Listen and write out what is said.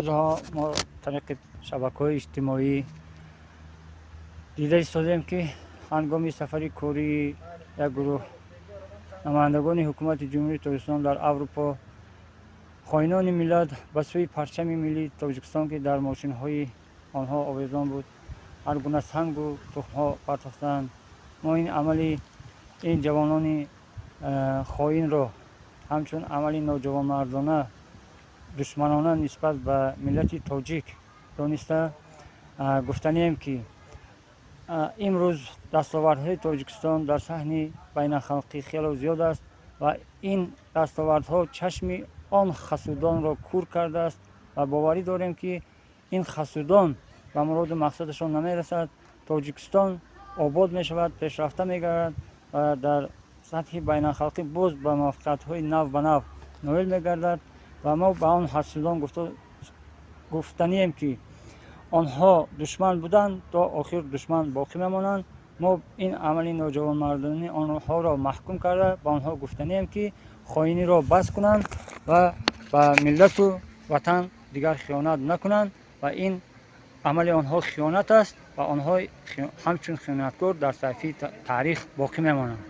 Рӯзҳо мо тариқи шабакаҳои иҷтимоӣ дида истодем, ки ҳангоми сафари кории як гурӯҳ намояндагони ҳукумати Ҷумҳурии Тоҷикистон дар Аврупо хоинони миллат ба сӯи парчами миллии Тоҷикистон, ки дар мошинҳои онҳо овезон буд, ҳар гуна сангу тухмҳо партофтанд. Мо ин амали ин ҷавонони хоинро ҳамчун амали ноҷавонмардона, душманона нисбат ба миллати тоҷик дониста, гуфтанием, ки имрӯз дастовардҳои Тоҷикистон дар саҳни байналхалқӣ хело зиёд аст ва ин дастовардҳо чашми он хасудонро кур кардааст ва боварӣ дорем, ки ин хасудон ба муроду мақсадашон намерасад. Тоҷикистон обод мешавад, пешрафта мегардад ва дар сатҳи байналхалқӣ боз ба муваффақиятҳои нав ба нав ноил мегардад. Ва мо ба он ҳасудон гуфтанием, ки онҳо душман буданд, то охир душман боқӣ мемонанд. Мо ин амали ноҷавонмардонии онҳоро маҳкум карда, ба онҳо гуфтанием, ки хоиниро бас кунанд ва ба миллату ватан дигар хиёнат накунанд. Ва ин амали онҳо хиёнат аст ва онҳо ҳамчун хиёнаткор дар саҳифаи таърих боқӣ мемонанд.